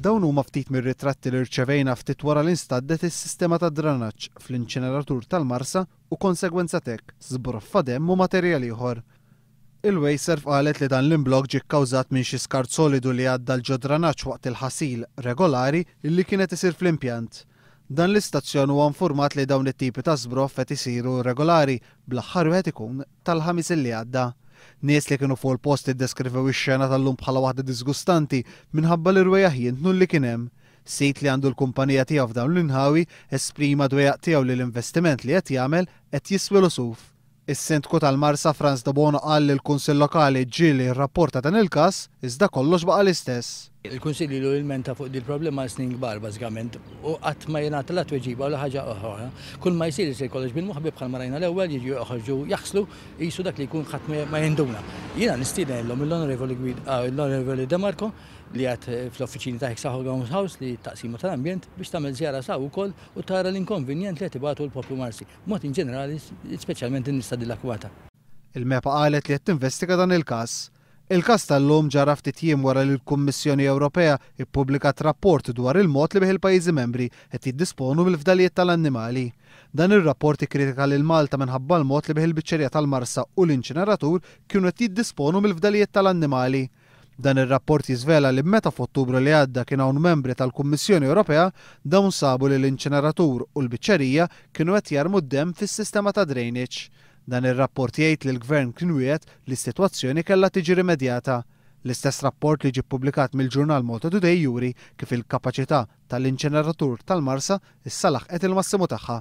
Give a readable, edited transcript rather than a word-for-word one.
Dawn huma ftit mir-ritratti li rċevejna ftit wara li nstaddet is-sistema tad-dranaġġ fl-inċineratur tal-Marsa u konsegwenza t'hekk, żbroffa demm u materjal ieħor. Il-Wasteserv qalet li dan l-imblokk ġie kkawżat minn xi skart solidu li għadda 'l ġod-dranaġġ waqt il-ħasil regolari li kien qed isir fl-impjant. Dan l-istazzjon huwa infurmat li dawn it-tipi ta' żbroff qed isiru regolari, bl-aħħar wieħed ikun tal-Ħamis li għadda. Nies li kienu fuq il-post iddeskrivew ix-xena tal-lum bħala waħda diżgustanti minħabba l-irwejjaħ jintnu li kien hemm. Sid li għandu l-kumpanija tiegħu f'dawn l-inħawi esprima dwejjaq tiegħu li l-investiment li qed jagħmel qed jiswilu suf. Is-Sindku tal-Marsa Frans Debono qal li l-Kunsill Lokali ġieli rrapporta dan il-każ iżda kollox baqa' l-istess. Il-Kunsill ilu jilmenta fuq dil-problema għal snin kbar bażikament u qatt ma jingħata la tweġiba u la ħaġa oħra. Kull ma jsir isir kollox bil-moħbi bħalma rajna l-ewwel jiġu joħorġu jaħslu qisu dak li jkun ħadd ma jinduna. Jiena nistieden illum lill-Onorevoli Guid l-Onorevoli De Marco li qiegħed fl-uffiċini ta' Hexagon House li t-taqsima tal-ambjent biex tagħmel żjara sa wkoll u tara l-inkonvenjent li qed ibatu l-poplu Marsi, b'mod inġenerali speċjalment in-nies ta' din l-akkwata. Il-MEPA qalet li qed tinvestiga dan il-każ. Il-każ tal-lum ġara ftit jiem wara li l-Kummissjoni Ewropea ppubblikat rapport dwar il-mod li bih il-pajjiżi membri qed jiddisponu mill-fdalijiet tal-annimali. Dan ir-rapport ikkritika lil Malta minħabba l-mod li bih il-biċċerija tal-Marsa u l-inċineratur kienu qed jiddisponu mill-fdalijiet tal-annimali. Dan ir-rapport jiżvela li meta f'Ottubru li għadda kien hawn membri tal-Kummissjoni Ewropea, dawn sabu li l-inċineratur u l-biċċerija kienu qed jarmu d-demm fis-sistema ta' drainage. Dan ir-rapport jgħid li l-Gvern kien wiegħed li s-sitwazzjoni kellha tiġi rimedjata. L-istess rapport li ġie ppubblikat mill-ġurnal Malta Today juri kif il-kapaċità tal-inċineratur tal-Marsa issa laħqet il-massimu tagħha.